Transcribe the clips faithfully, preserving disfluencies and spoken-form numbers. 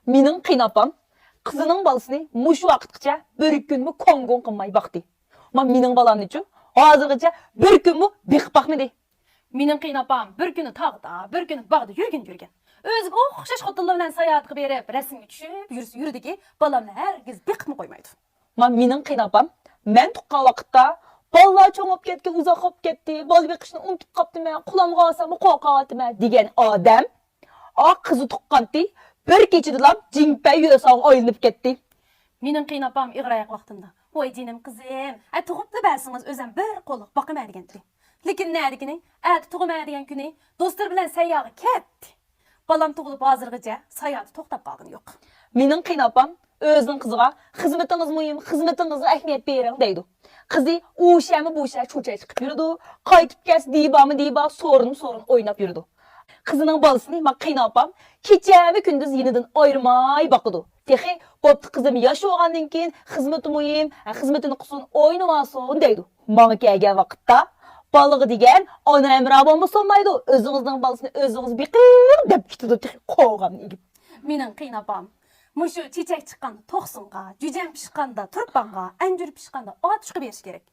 مېنىڭ قېيىنئاپام قىزىنىڭ بالىسىنى مۇشۇ ۋاقىتقىچە بىر كۈنمۇ كوڭ-كوڭ قىلماي باقتى. ما مېنىڭ بالامنىچۇ ھازىرغىچە بىر كۈنمۇ بېقىپ باقمىدى. مېنىڭ قېيىنئاپام بىر كۈنى تاغدا، بىر كۈنى باغدا يۈرگىنى يۈرگەن. ئۆزىگە ئوخشاش خوتۇنلار بىلەن ساياھەتكە بېرىپ، رەسىمگە چۈشۈپ يۈرسە يۈردىكى، بالامنى ھەرگىز بېقىپمۇ قويمايدۇ. ما مېنىڭ قېيىنئاپام مەن تۇغقان ۋاقىتتا، بالىلار چوڭ بولۇپ كەتكەن، ئۇزاق بولۇپ كەتتى، بالا بېقىشنى ئۇنتۇپ قاپتىمەن، قۇلامغا ئالساممۇ قورقۇۋاتىمەن دېگەن ئادەم، ئا، قىزى تۇغقانتى، بىر كېچىدىلا جىڭپەي يۆساڭغا ئايلىنىپ كەتتى. مېنىڭ قېيىنئاپام ئېغىر ئاياق ۋاقتىمدا، ۋاي جېنىم قىزىم، ئە، تۇغۇپلا بەرسىڭىز ئۆزۈم بىر قوللۇق باقىمەن دېگەنتى. لېكىن نەدىكىنى، ئەتە تۇغىمەن دېگەن كۈنى دوستلىرى بىلەن سەيياغا كەتتى. بالام تۇغۇلۇپ ھازىرغىچە ساياھىتى توختاپ قالغىنى يوق. مېنىڭ قېيىنئاپام ئۆزىنىڭ قىزىغا خىزمىتىڭىز مۇھىم، خىزمىتىڭىزغا ئەھمىيەت بېرىڭ دەيدۇ. قىزى ئۇ شەمۇ بۇ شە چۇچاي چىقىپ يۈرىدۇ، قايتىپ كەلسە دىبامۇ دىبا، سورۇنمۇ سورۇن ئويناپ يۈرىدۇ. قىزىنىڭ بالىسىنى ما قېيىنئاپام كېچەمۇ كۈندۈز يېنىدىن ئايرىماي باقىدۇ. تېخى بوپتۇ قىزىم ياش بولغاندىن كېيىن خىزمىتى مۇھىم، ھە، خىزمىتىنى قىلسۇن، ئوينىۋالسۇن دەيدۇ. ماڭا كەلگەن ۋاقىتتا بالىغا دېگەن ئانا ھەمراھ بولمىسا بولمايدۇ، ئۆزىڭىزنىڭ بالىسىنى ئۆزىڭىز بېقىڭ دەپ كېتىدۇ تېخى قوغامنى ئېگىپ. مېنىڭ قېيىنئاپام مۇشۇ چېچەك چىققاندا توقسۇنغا، جۈجەم پىشقاندا تۇرپانغا، ئەنجۈر پىشقاندا ئاتۇشقا بېرىش كېرەك.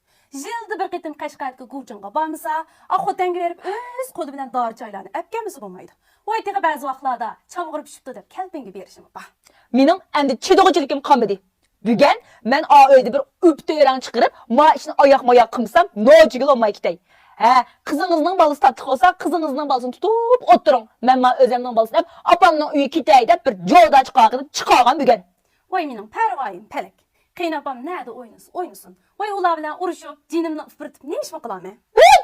يىلدا بىر قېتىم قەشقەردىكى گۇچىڭغا بارمىسا، ئا خوتەنگە بېرىپ ئۆز قولى بىلەن دارى چايلارنى ئەپكەلمىسە بولمايدۇ. ۋاي تېخى بەزى ۋاقىتلاردا چامغۇر پىشىپتۇ دەپ كەلپىنگە بېرىشىمۇ بار. مېنىڭ ئەمدى چىدىغۇچىلىكىم قالمىدى. بۈگۈن مەن ئا ئۆيدە بىر ئۈپتۆرەڭ چىقىرىپ، ما ئىشنى ئاياق ماياق قىلمىسام، نوچىگۈل بولماي كېتەي. ھە، قىزىڭىزنىڭ بالىسى تاتلىق بولسا، قىزىڭىزنىڭ بالىسىنى تۇتۇپ ئولتۇرۇڭ. مەن ما ئۆزەمنىڭ بالىسىنى ئەپ، ئاپامنىڭ ئۆيىگە كېتەي دەپ بىر جودا چىقارغىنىپ چىقارغان بۈگۈن. ۋاي مېنىڭ پەرۋايىم پەلەك. قېيىنئاپام نەدە ئوينىسا ئوينىسۇن. ۋاي ئۇلار بىلەن ئۇرۇشۇپ، جېنىمنى ئۇپرىتىپ نېمە ئىشمۇ قىلامەن؟ ھەي!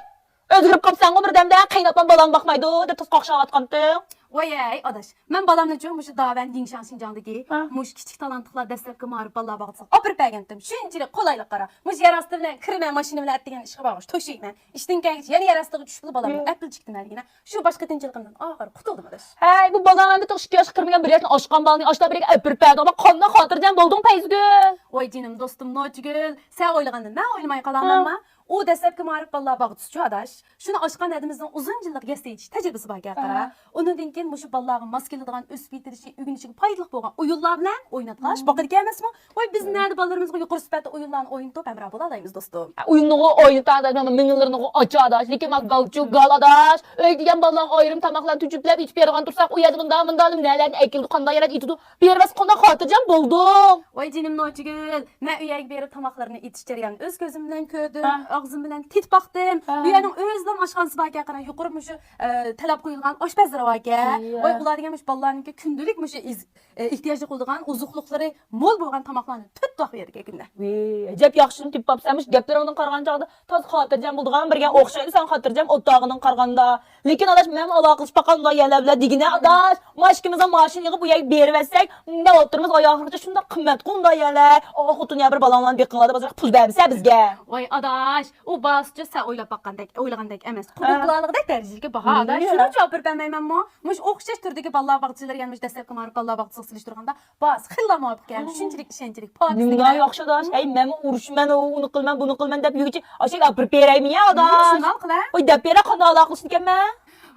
ئۆزگىرىپ قاپسەنغۇ بىردەمدە، قېيىنئاپام بالام باقمايدۇ دەپ تاسقا ئوخشاۋاتقانتىڭ. ۋاي ھەي ئاداش، مەن بالامنىچۇ مۇشۇ داۋەن دىڭشياڭ شىنجاڭدىكى ھە. مۇشۇ كىچىك تالانتلىقلار دەسلەپكى مائارىپ بالىلار باغچىسىغا ئاپىرىپ بەرگەنتىم. شۇنچىلىك قولايلىق قارا. مۇشۇ يەر ئاستى بىلەن كىرىمەن، ماشىنا بىلەن ئەتىگەن ئىشقا بارغۇچە توشۇيمەن. ئىشتىن كەلگەچ يەنە يەر ئاستىغا چۈشۈپلا بالامنى ھە. ئەپلا جىكتىمەن دېگىنە. شۇ باش قېتىمچىلىقىمدىن ئاخىرى قۇتۇلدۇم ئاداش. ھەي، بۇ بالاڭ ئەمدى تېخى ئىككى ياشقا كىرمىگەن بىر ياشتىن ئاشقان بالىنى ئاشتا بىرگە ئەپىرىپ بەردىڭ. ئاما قانداق خاتىرجەم بولدۇڭ پەيزىگۈل؟ ۋاي جېنىم دوستۇم نوچىگۈل، سەن ئويلىغاننى مەن ئويلىماي قالامەنما؟ ئۇ دەسلەپكى مائارىپ بالىلار باغچىسىچۇ ئاداش. شۇنى ئاچقان ھەدىمىزنىڭ ئۇزۇن يىللىق يەسلىگە يېتىش تەجرىبىسى باركەن قارا. ھە. ئۇنىڭدىن كېيىن مۇشۇ بالىلارغا ماس كېلىدىغان، ئۆسۈپ يېتىلىشى، ئۆگىنىشىگە پايدىلىق بولغان ئويۇنلار بىلەن ئويناتقاچ ھە. باقىدىكەن ئەمەسمۇ؟ ۋاي بىز نەدە بالىلىرىمىزغا يۇقىرى سۈپەتتە ئويۇنلارنى ئوينىتىپ ھەمراھ بولالايمىز دوستۇم؟ ئويۇننىغۇ ئوينىتادا، مېڭىلىرىنىغۇ ئاچادا، لېكىن ما گاۋچۇ گال ئاداش، ئۆي دېگەن بالىلارغا ئايرىم تاماقلارنى تۈجۈپلەپ ئېتىپ بېرىدىغان تۇرساق، ئۇ يەردە مۇنداق مۇنداق نەلەرنى ئەكېلىدۇ، قانداق يەرلەردىن ئېتىدۇ، بېرىۋەتسە قانداق خاتىرجەم بولدۇڭ؟ ۋاي جېنىم نوچىگۈل، مەن ئۇ يەرگە بېرىپ تاماقلىرىنى ئېتىش جەريانىنى ئۆز كۆزۈم بىلەن كۆردۈم، ھە. ئاغزىم بىلەن تېتىپ باقتىم. ھە. ئۇ يەرنىڭ ئۆزىلا ئاشخانىسى باركەن قارا، يۇقىرى مۇشۇ ئە، تەلەپ قويۇلغان ئاشپەزلىرى باركەن. ۋاي ئۇلار دېگەن مۇشۇ بالىلارنىڭكى كۈندىلىك مۇشۇ ئىز- ئە، ئېھتىياجلىق بولىدىغان ئوزۇقلۇقلىرى مول بولغان تاماقلارنى تۆت ۋاق بېرىدىكەن كۈندە. ۋىي، ئەجەب ياخشىنى تېپىپ قاپسەن، مۇشۇ گەپلىرىڭدىن قارىغان چاغدا تازا خاتىرجەم بولىدىغان بىر گەپ ئوخشايدۇ سەن خاتىرجەم ئولتۇرغىنىڭغا قارىغاندا. لېكىن ئاداش، مەن ئالاقىلىشىپ باققان ئۇنداق يەرلەر بىلەن دېگىنە ئاداش، ماشىنىمىزنىڭ ماشىنىغا بۇ يەرگە بېرىۋەتسەك، مۇنداق ئولتۇرىمىز، ئاياغلىرىغىچە شۇنداق قىممەتقۇ ئۇنداق يەرلەر. ئا، خوتۇن يا بىر بالاڭلارنى بېقىڭلار دەپ ئازراق پۇل بەرمىسە بىزگە. ۋاي ئاداش، ئۇ بارسىچۇ سەن ئويلاپ باققاندەك، ئويلىغاندەك ئەمەس. قوبۇل قىلالىغۇدەك دەرىجىدىكى باھا ئاداش. شۇنىڭ ئۈچۈن ئاپىرىپ بەرمەيمەنمۇ؟ مۇشۇ ئوخشاش تۈردىكى بالىلار باغچىلىرى، يەنى مۇشۇ دەسلەپكى مائارىپ بالىلار باغچىسىغا سېلىشتۇرغاندا باھاسى خېلىلا مۇۋاپىق ئىكەن. شۇنچىلىك ئىشەنچلىك، پاكىز دېگەن. ياخشى ئاداش. ھەي، مەنمۇ ئۇرۇشىمەن، ئۇنى قىلىمەن، بۇنى قىلىمەن دەپ يۈرگۈچى ئاشۇ ئاپىرىپ بېرەيمۇ يا ئاداش؟ شۇنداق قىلە. ۋاي دەپ بېرە، قانداق ئالاقىلىشىدۇ ئىكەنمەن؟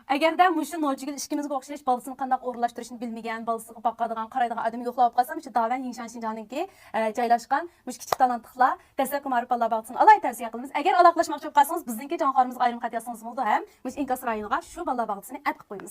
ئەگەردە مۇشۇ نوچىگۈل ئىككىمىزگە ئوخشاش بالىسىنى قانداق ئورۇنلاشتۇرۇشنى بىلمىگەن، بالىسىغا باقىدىغان، قارايدىغان ئادىمى يوقلاپ قالسا، مۇشۇ داۋەن يىڭشان شىنجاڭنىڭكى، ئە، جايلاشقان مۇشۇ كىچىك تالانتلىقلار دەسلەپكى مائارىپ بالىلار باغچىسىنى ئالاھىدە تەۋسىيە قىلىمىز. ئەگەر ئالاقىلەشمەكچى بولۇپ قالسىڭىز، بىزنىڭكى جاڭخارىمىزغا ئايرىم خەت يازسىڭىز بولىدۇ ھەم مۇشۇ ئىنكاس رايونىغا شۇ بالىلار باغچىسىنى ئەپ قىلىپ قويىمىز.